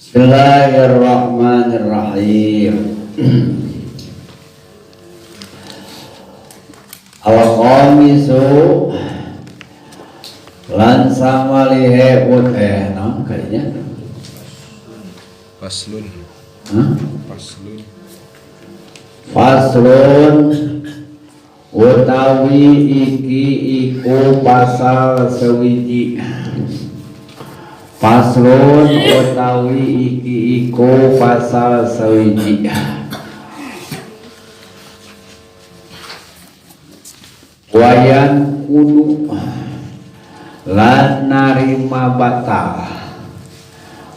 Bismillahirrahmanirrahim. Al-khamisu lan samalihe naon kayaknya? Faslun. Hah? Faslun. Faslun utawi iki iku pasal sewiji. Faslun utawi iki iku pasal sewiji. Wayan kudu lan narima batal.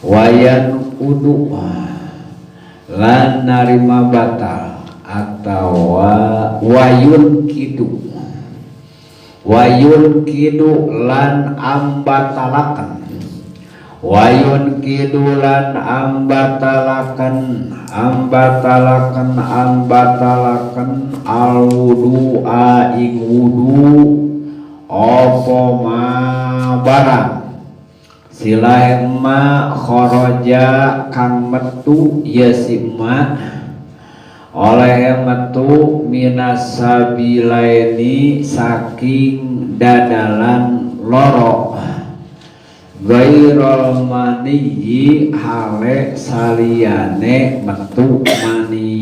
Wayan kudu lan narima batal atawa wayun kidu. Wayun kidu lan ambatalaken. Wayun kidu lan ambatalaken, ambatalaken, ambatalaken al wudu'a ing wudu apa ma barang silahe ma kharaja kang metu ya si ma oleh metu minas sabilaini saking dadalan loro ghairul maniyyi hale saliyane metu mani.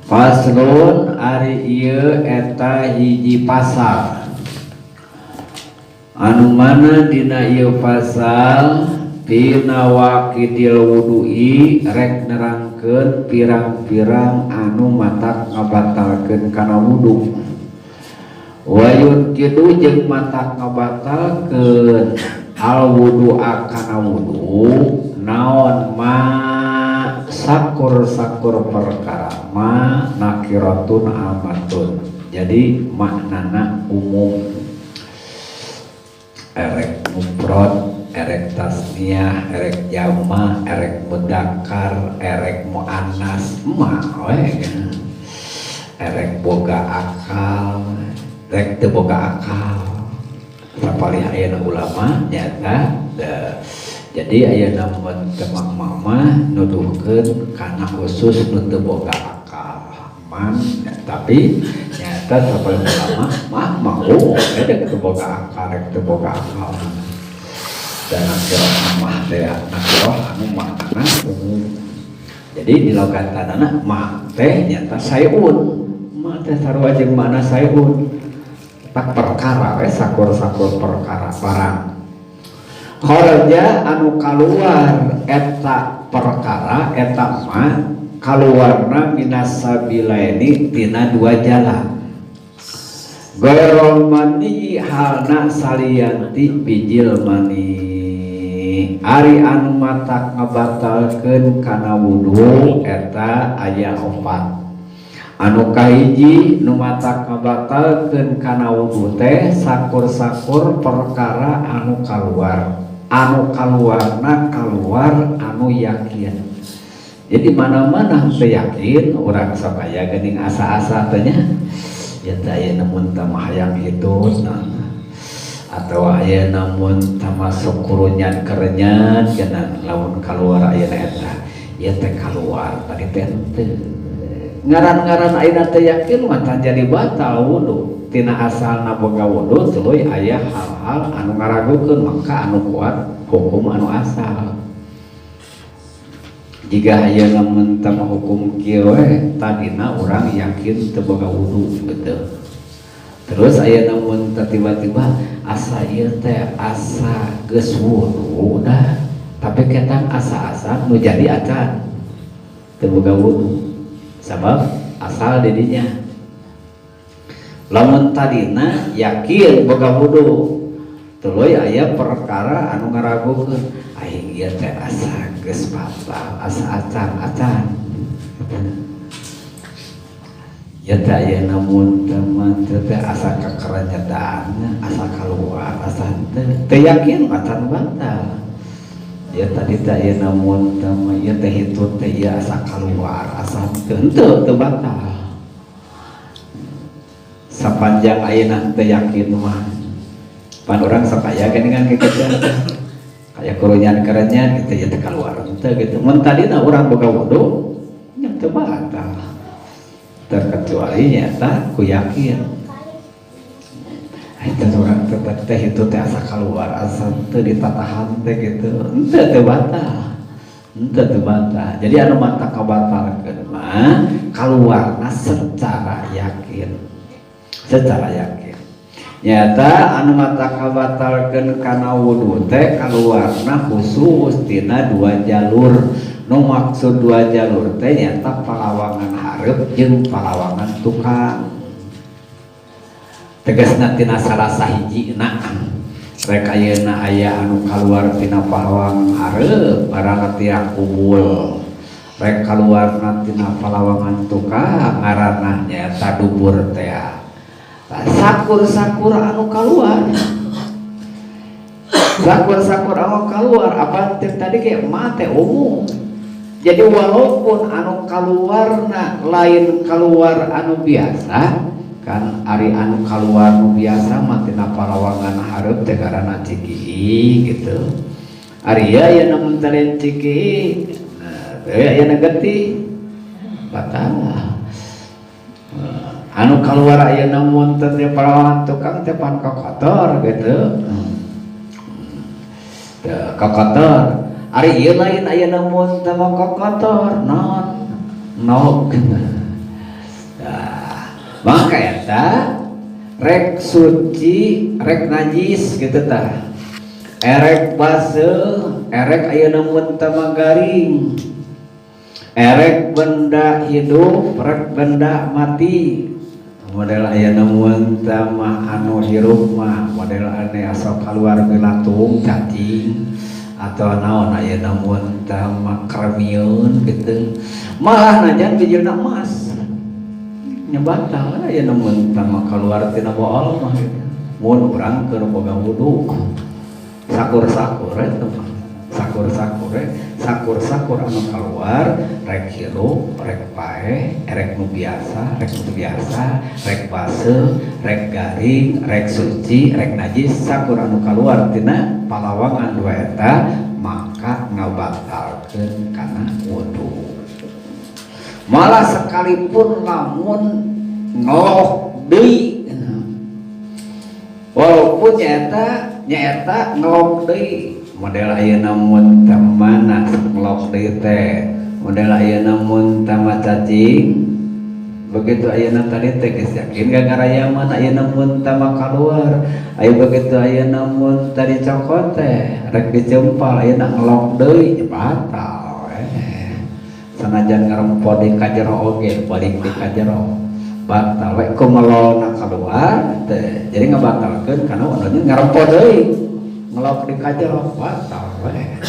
Faslun ari ieu eta hiji pasal anu mana dina ieu pasal dina waqidil wudu'i rek nerangkeun pirang-pirang anu matak ngabatalkeun kana wudu. Wayun kidu jeung matak ngabatalkeun al wudu'a kana wudu naon ma sakur-sakur perkara ma nakiratun amatun. Jadi maknana umum, erek mufrad, erek tasniah, erek jama, erek mudzakkar, erek muannas, ma we erek boga akal, rek teu boga akal. Sapalih ayeuna ulama nyata jadi ayeuna mun teu mama nuduhkeun kana khusus nu teu boga akal man, tapi nyata sapalih ulama mah mau eta teu boga akal, rek teu boga akal. Dan nakirah mah teh nakirah anu maknana umum. Jadi di logatanana mah teh nyata sayun, mah teh sarua jeung makna sayun. Tak perkara we sakur-sakur perkara barang. Kharaja anu kaluar eta perkara eta mah kaluarna minas sabilaini tina dua jalan. Ghairul mani halna salianti bijil mani. Ari anu matak ngabatalkeun kana wudu eta aya opat. Anu kahiji nu matak ngabatalkeun kana wudu teh sakur-sakur perkara anu kaluar. Anu kaluarna kaluar anu yakin. Jadi mana-mana teu yakin urang sok aya geuning asa-asa teh nya. Ya teh aya namun tah hayang hitut nah. Atau aya namun tamasuk kurunyan kerenyan cenah lamun kaluar ayeuna eta. Ya teh kaluar tadi teh henteu. Ngaran-ngaran ayeuna teh yakin mah tah jadi batal wudu. Tina asalna boga wudu tuluy aya hal-hal anu ngaragukeun maka anu kuat hukum anu asal. Jika ayeuna mun tah hukum kieu we tadina urang yakin teu boga wudu gitu. Terus ayeuna mun tah tiba-tiba asa ieu teh asa geus wudu dah tapi ketang asa-asa nu jadi acan teu boga wudu. Sabab asal didinya lamun tadina yakin boga wudu tuluy aya perkara anu ngaragukeun aing ieu teh asa geus batal asa acan-acan ya teh aya namun teman teh asa kakerenyetan asa kaluar asa teu yakin acan batal. Ya tadi teh aya namun teman ya teh hitut teh ieu asa kaluar asa henteu teu batal. Sapanjang ayeuna teu yakin mah pan urang sok aya geuningan kitu. Aya kurunyan-kerenyan gitu ya teu kaluar teu gitu. Mun tadina urang boga wudu nya teu batal. Terkecuali nyata ku yakin. Eta urang teh itu teh asa kaluar asa teu ditatahan teh gitu. Henteu teu batal. Henteu teu batal. Jadi anu matak kabatalkeun mah kaluarna secara yakin. Secara yakin. Nyata anu matak kabatalkeun kana wudu teh kaluarna khusus tina dua jalur. Nu maksud dua jalur teh nyata palawangan hareup jeung palawangan tukang. Tegasna tina salah sahijina. Rek ayeuna aya anu kaluar tina palawangan hareup ngaranna tia kubul. Rek kaluarna tina palawangan tukang ngaranna nyaeta dubur teh. Sakur-sakur anu kaluar. Sakur-sakur anu kaluar apa tadi kayak mate umum. Jadi walaupun anu kaluarna lain keluar anu biasa kan ari anu kaluar nu biasa mah tina palawangan hareup teh ngaranna cikii gitu. Ari ieu aya nu lain cikii nah teu aya nu getih batal. Anu kaluar ayeuna mun teh palawangan tukang teh pan kokotor gitu. Teu kokotor. Ari ieu lain ayeuna mun teh mah kokotor naon? Nog. Tah, maka eta rek suci, rek najis gitu tah. Erek baseuh, erek ayeuna mun teh mah garing. Erek benda hidup, rek benda mati. Model ayeuna mun teh mah anu hirup mah model ane asal kaluar belatung cacing atau naon ayeuna mun teh mah kremiun gitu. Malah najan bijilna emas. Nya batal ayeuna mun teh mah kaluar tina bool mah gitu. Mun urang keur boga wudu. Sakur-sakur eta mah. Sakur-sakur, sakur-sakur anu keluar rek hirup, rek paeh, rek nu biasa, rek nu biasa, rek baseuh, rek garing, rek suci, rek najis, sakur anu keluar tina palawangan dua eta maka ngabatalkeun kana wudu. Malah sekalipun lamun ngelok deui, walaupun nyaeta ngelok deui. Model ayeuna mun teh mana ngelok deui teh, model ayeuna mun teh mah cacing, begitu ayeuna tadi teh geus yakin gagarayaman ayeuna mun teh mah kaluar, aya begitu ayeuna mun tadi cokot teh rek dicempal ayeuna ngelok deui batal sanajan ngarempo di kajero oge balik di kajero batal we kumelolna kaluar teh, jadi ngabatalkeun kana anu ngarempo deui ngelok di kajero batal we,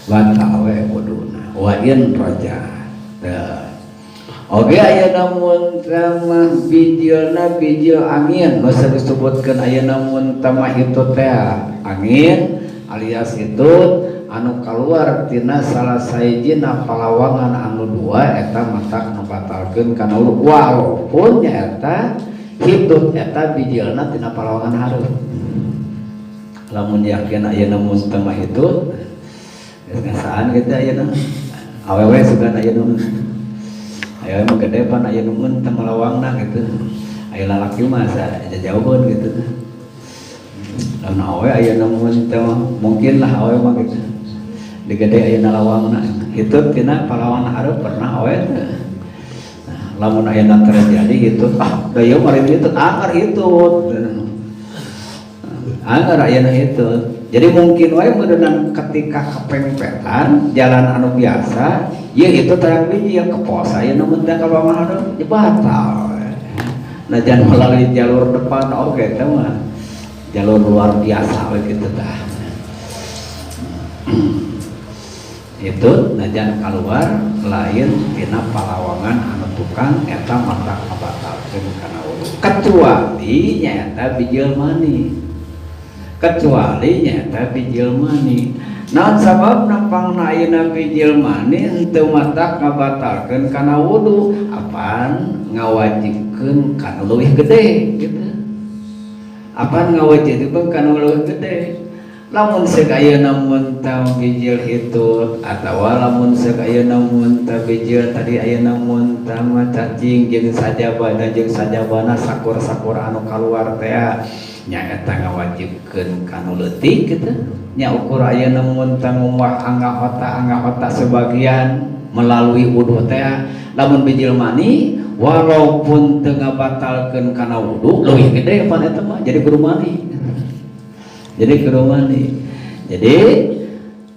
batal we wuduna wa in raja teh. Oge ayeuna mun teh mah bijilna bijil angin nu disebutkeun ayeuna mun teh mah itu teh angin alias itu anu kaluar tina salah sahijina palawangan anu dua eta matak ngabatalkeun kana wudu walaupun nyaeta hitut eta bijilna tina palawangan hareup. Lamun yakin ayeuna mun teh mah hitut geus ngasaan kitu ayeuna awewe sugan ayeuna ayeuna mah gede pan ayeuna mun teh malawangna gitu aya lalaki mah asa jauheun gitu. Lamun awewe ayeuna mun teh mah mungkin lah awewe mah gitu digede ayeuna lawangna hitut tina palawangan hareup pernah awewe teh. Nah, lamun ayeuna terjadi hitut ah da ieu mah hitut anggar hitut anggar ayeuna hitut. Jadi mungkin wae meureunang ketika kepengpetan jalan anu biasa ieu itu terang biji yang kepos ayeuna mun teh ka hareup batal. Nah jangan melalui jalur depan oke teh mah jalur luar biasa we kitu tah. Itu najan keluar lain tina palawangan anu tukang eta matak ngabatalkeun kana wudu kecuali nyaeta bijil mani, kecuali nyaeta bijil mani. Naon sababna pangna ayeuna bijil mani henteu matak ngabatalkeun kana wudu apaan ngawajibkeun kana leuwih gede gitu, apaan ngawajibkeun kana leuwih gede. Lamun seuk ayeuna muntah bijil hitut atawa lamun seuk ayeuna muntah bijil tadi ayeuna muntah mah cacing jeung sajabana jeung sajabana sakur-sakur anu kaluar teh nya eta ngawajibkeun kanu leutik kitu nya ukur ayeuna muntah ngumbah anggota sebagian melalui wudu teh lamun bijil mani walaupun teu ngabatalkeun kana wudu leuwih gede pan eta mah jadi kudu mani. Jadi kudu mandi. Jadi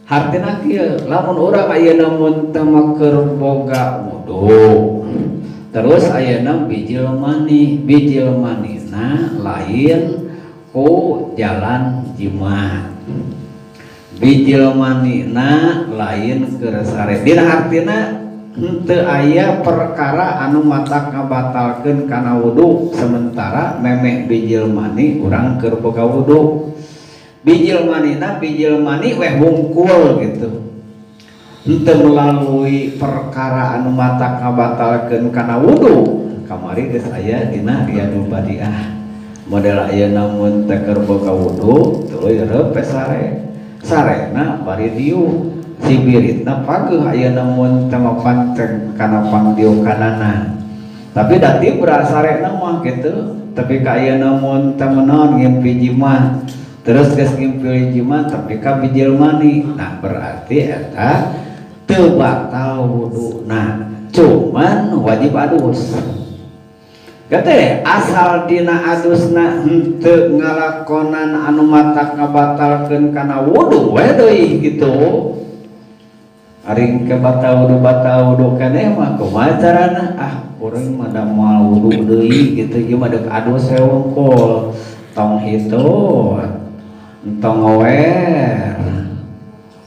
hartina kieu lamun urang ayeuna mun teu keur boga wudu terus ayeuna bijil mani, bijil manina lain ku jalan jima. Bijil manina lain keur sare. Dina hartina henteu aya perkara anu matak ngabatalkeun kana wudu sementara memeh bijil mani urang keur boga wudu. Bijil manina bijil mani weh wungkul gitu henteu melalui perkara anu matak ngabatalkeun kana wudu kamari geus aya dina Riyadul Badiah model ayeuna mun teh keur boga wudu tuluy reup sare sarena bari diuk sibiritna pageuh ayeuna mun teh mapanteng kana pangdiukanana tapi da tibra sarena mah kitu tapi ka ayeuna mun teh menaon ngimpi jima terus geus ngimpi jima tapi ka bijil mani nah berarti eta teu batal wuduna cuman wajib adus gete asal dina adusna henteu ngalakonan anu matak ngabatalkeun kana wudu we deui kitu ari ke batal wudu keneh mah kumaha carana ah urang mah da moal wudu deui kitu ieu mah deuk adus we wungkul tong hitut tong ngower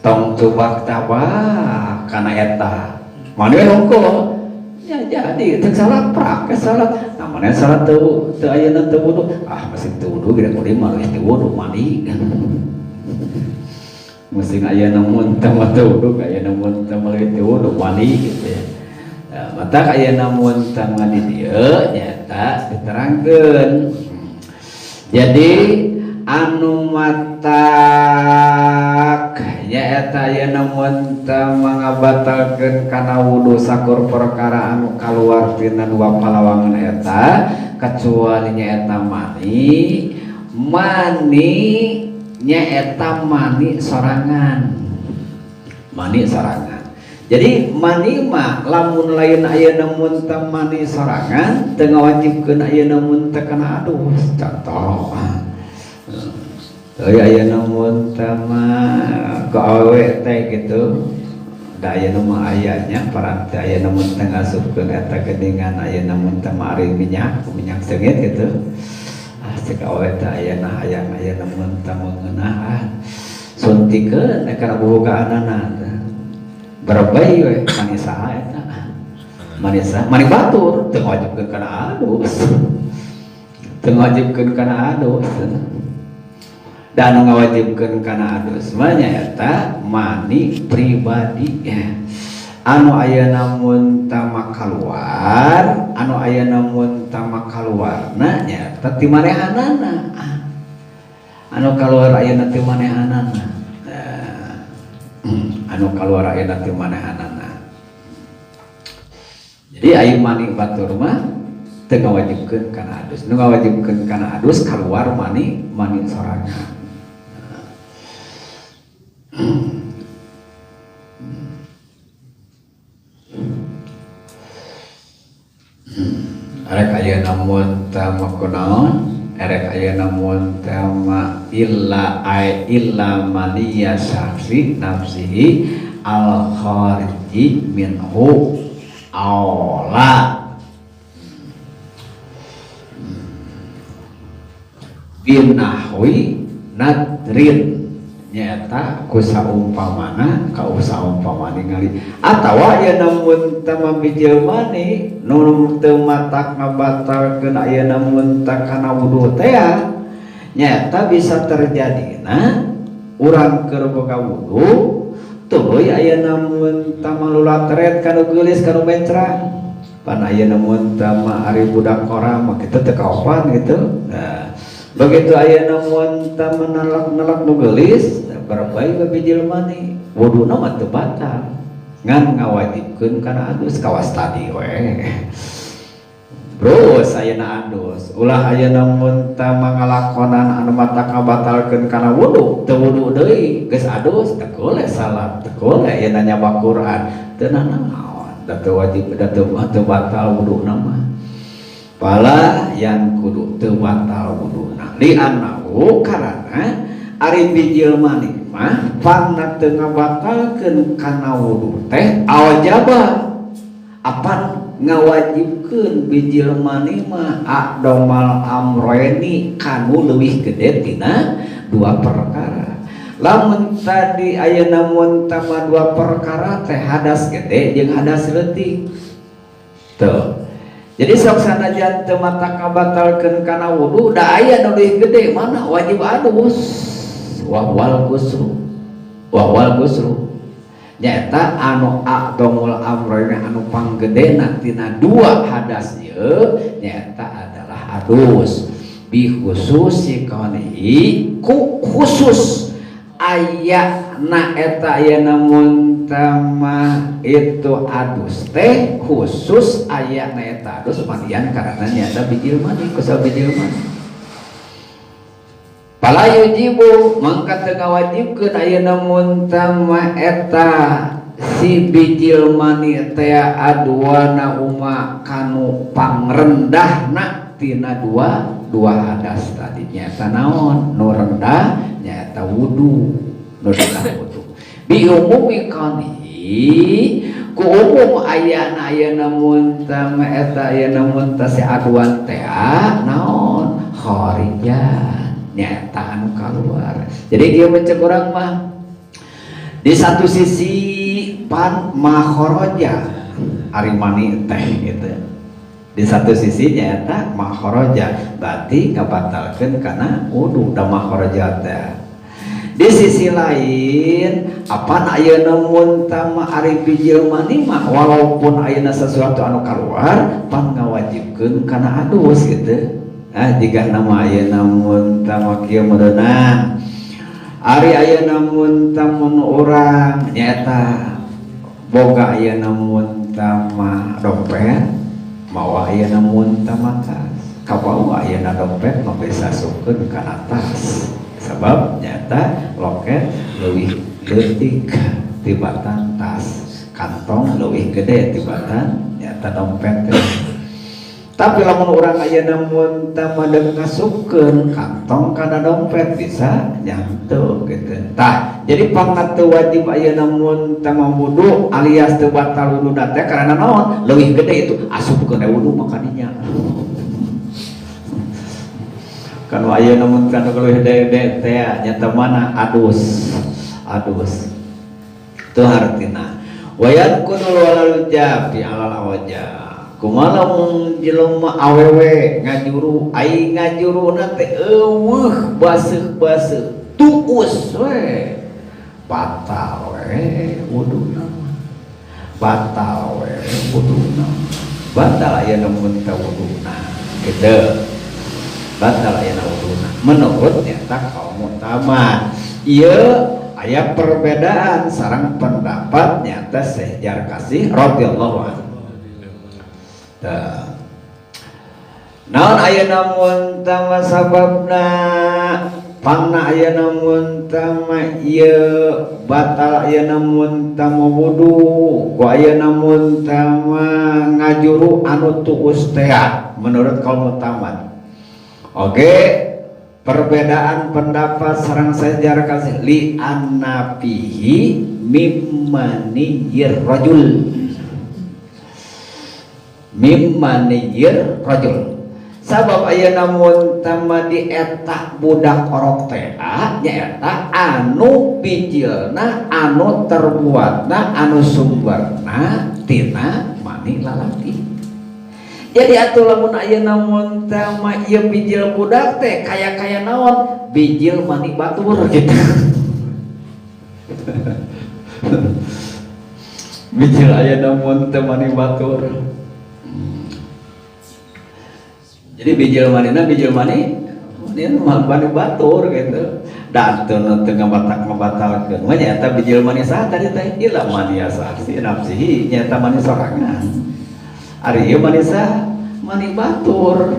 tong cubak-cabak kana eta mane hungkul ya jadi teu salat prak salat nah mane salat teu teu ayeuna teu wudu ah masih teu wudu geus kudu mah geus teu wudu mandi mesti ayeuna mun teu teu wudu ayeuna mun teu meuli teu wudu mandi gitu ya nah, mata ayeuna mun teu di dieu nyaeta diterangkeun jadi anu matak nyaeta ayeuna mun teu ngabatalkeun kana wudu sakur perkara anu kaluar tina dua palawangan eta kecuali nyaeta mani mani nyaeta mani sorangan mani sorangan. Jadi mani mah lamun lain ayeuna mun teu mani sorangan teu ngawajibkeun ayeuna mun teu kana adus contoh euy ayeuna mun teh mah ka awewe teh kitu da ayeuna mah aya nya paranti ayeuna mun teh ngasupkeun eta geuningan ayeuna mun teh mah ari minyak minyak seungit kitu ah cek awewe teh ayeuna hayang ayeuna mun teh meungeunah ah suntikeun kana bobogaanana berebay we mani saha eta mani saha mani batur teu ngawajibkeun kana adus teu ngawajibkeun kana adus dan ngawajibkeun kana adus mah nyaeta mani pribadi anu ayeuna mun tama kaluar anu ayeuna mun tama kaluarna nyaeta ti manehanana anu kaluar ayeuna ti manehanana anu kaluar ayeuna ti manehanana jadi aya mani batur mah teu ngawajibkeun kana adus nu ngawajibkeun kana adus kaluar mani mani sorangan. Erek ayeuna mun teh mah kunaon? Erek ayeuna mun teh mah illa ai illa maniya syakhsi nafsihi al khariji minhu aula binahwi nadrin nyaeta ku saumpamana ka saumpamana ningali atawa ayeuna mun teu bijil mani nu teu matak ngabatalkeun ayeuna mun teu kana wudu teh nyaeta bisa terjadina urang keur boga wudu tuluy ayeuna mun teu malulatret kanu geulis kanu mencrang pan ayeuna mun teu mah ari budak koram mah kitu teu kaopan gitu nah Begitu ayeuna mun tah menelak-nelak nu geulis berbae bijil mani wuduna mah teu batal ngan ngawajibkeun kana adus kawas tadi we. Bros ayeuna adus ulah ayeuna mun tah mangalakonan anu mata ngabatalkeun kana wudu teu wudu deui geus adus teu boleh salat teu boleh ayeuna nyaba Quran teu nanaon da teu wajib da teu batal wuduna mah. Pala yang kudu teu batal wuduna li annahu karana ari bijil mani mah panna teu ngabatalkeun kana wudu teh awajaba apan ngawajibkeun bijil mani mah aqdamal amroeni kanu leuwih gede tina dua perkara. Lamun tadi ayeuna mun tambah dua perkara teh hadas gede jeung hadas leutik tuh. Jadi sok sanajan teu mata ngabatalkeun kana wudu da aya nu leuwih gede mana wajib adus wa wal ghuslu wa wal ghuslu nyaeta anu aqdamul amroini anu panggedena tina dua hadas ieu nyaeta adalah adus bi khususi kaunihi ku khusus aya na eta aya mun tama itu adus teh khusus aya na eta adus mandian karena nyata bijil mani kusabab bijil mani. Pala yujibu mangka teu ngawajibkeun ayeuna mun tama eta si bijil mani teh aduana uma kanu pangrendahna tina dua hadas tadi nyata naon nu rendah nyata wudu nu rendah wudu bi umumi kanihi ku umum ayana ayeuna mun tama eta ayeuna mun ta si aduan teh naon kharijan nyata anu kaluar. Jadi dia mencek urang mah di satu sisi pan makharaja ari mani teh gitu. Di satu sisi nyata makharaja berarti ngabatalkeun kana wudu da makharaja teh. Di sisi lain apan ayeuna mun tama ari bijil mani mah walaupun ayeuna sesuatu anu kaluar pan ngawajibkeun kana adus gitu. Ah jika nama ayeuna mun tama kieu meureunang ari ayeuna mun tamun urang nyaeta boga ayeuna mun tama dompet mawa ayeuna mun tama tas kabawa ayeuna dompet mah bisa asupkeun kana tas sabab nyata loket leuwih leutik tibatan tas kantong leuwih gede tibatan nyata dompet teh. Tapi lamun urang ayeuna mun tama deuk ngasupkeun kantong kana dompet bisa nyantu gitu. Tah, jadi pangna teu wajib ayeuna mun tama wudu alias teu batal wuduna teh karena naon? Leuwih gede itu asupkeun wudu mah kadinya. Kan ayeuna mun kana leuwih gede teh nyata mana adus. Adus. Teu hartina. Wayan kudul walal jafi alal awajah. Kumaha mun jelema awewe ngajuru ai ngajuruna teh eueuh baseuh-baseuh tuus we batal we wuduna batal we wuduna batal ayeuna mun teh wuduna kitu batal ayeuna wuduna menurut nyata kaum utama ieu aya perbedaan sareng pendapat nyata Syekh Jarkasih radhiyallahu anhu. Naon ayeuna mun tama sababna pangna ayeuna mun tama ieu batal ayeuna mun tama wudu ku ayeuna mun tama ngajuru anu tuus teh menurut kaum mutamat. Oke, perbedaan pendapat sareng Syekh Jarkasih li annafihi mimmaniyir rajul mimmaniyir rajul sabab ayeuna mun tama di eta budak orok teh nyaeta anu bijilna anu terbuatna anu sumberna tina mani lalaki. Jadi atuh lamun ayeuna mun tama ieu bijil budak teh kaya-kaya naon bijil mani batur gitu. Bijil ayeuna mun teh mani batur. Jadi bijil manina bijil mani Dia mah mani batur gitu. Da teu ngabatak ngabatalkeun mah nyaeta bijil mani saha tadi teh ila mani saksi nafsihi nyaeta mani sorangan. Ari ieu mani saha? Mani batur.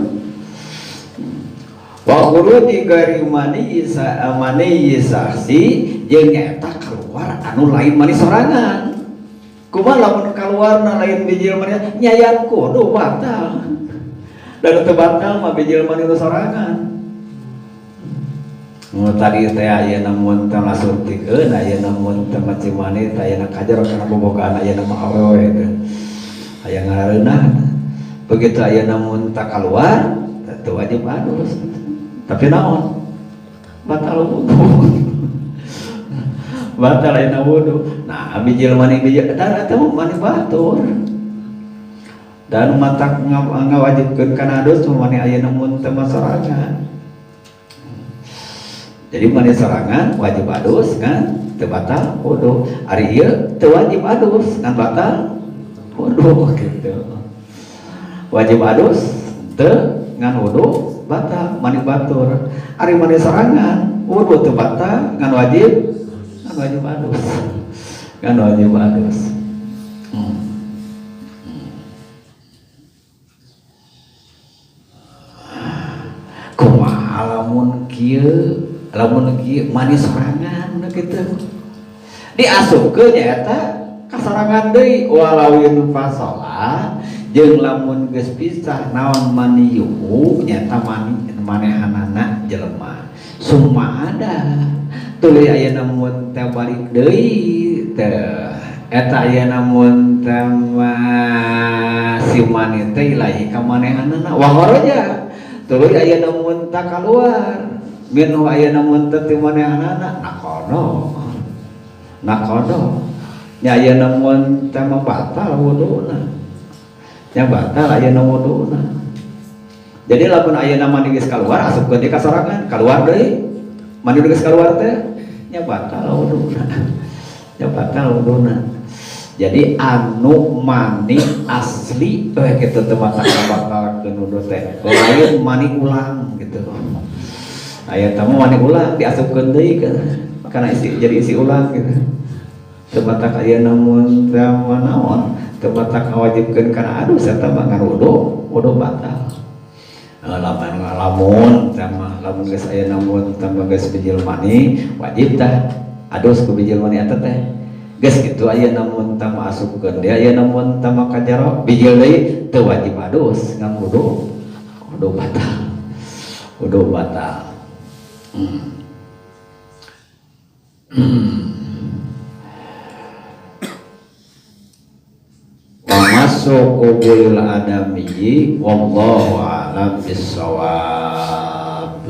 Wa khuruji ghairi mani mani saksi jeung nyaeta keluar anu lain mani sorangan. Kumaha lamun kaluarna lain bijil mani nyayan kudu batal. Dan teu batal mah bijil mani sorangan. Nu tadi teh aya namun teh lasuntikeun aya namun teh macimani teh aya kajar kana bobogaan aya mah awewe teh. Aya ngarareunah. Begitu aya namun tak keluar teu wajib adus. Tapi naon? Batal wudu. Batal aya wudu. Nah, bijil mani bijil eta eta mani batur. Dan matak ngawajibkeun kana adus mani aya namun teh sorangan. Jadi mani sorangan wajib adus kan teu batal wudu. Ari ieu teu wajib adus kan batal wudu gitu. Wajib adus teu ngan wudu batal mani batur. Ari mani sorangan wudu teu batal ngan wajib adus. Ngan wajib adus. Kumaha lamun kieu lamun kieu mani sorangan kitu diasupkeun nyaeta kasorangan deui walawin fasola jeung lamun geus pisah naon maniyuhu nyaeta mani manehanana jelema summa ada tuluy aya namun teh balik deui teh eta aya namun teh si mani teh ilahi ka manehanana wa kharaja tuluy aya namun teh kaluar minhu aya namun teh ti manehanana nakono nakono nya aya namun teh batal wuduna nya batal aya wuduna. Jadi lamun aya mani geus kaluar asupkeun deui ka sorangan kaluar deui mani geus kaluar teh nya batal wuduna nya batal wuduna. Jadi anu mani asli teh kitu teh batal batalkeun wudu teh lain mani ulang gitu. Aya tamu mani ulang diasupkeun deui kana isi jadi isi ulang gitu. Teu batak aya namun teh naon teu batak ngawajibkeun kana adus eta mah ngan wudu wudu batal. Lamun lamun teh mah lamun geus aya namun teh mah geus bijil mani wajib tah adus ku bijil mani eta teh. Geus kitu aya namun teh mah asupkeun deui aya namun teh mah kajaro bijil deui teu wajib adus ngan wudu wudu batal. Wudu batal. Masuk kubul adami wallahu a'lam bissawab.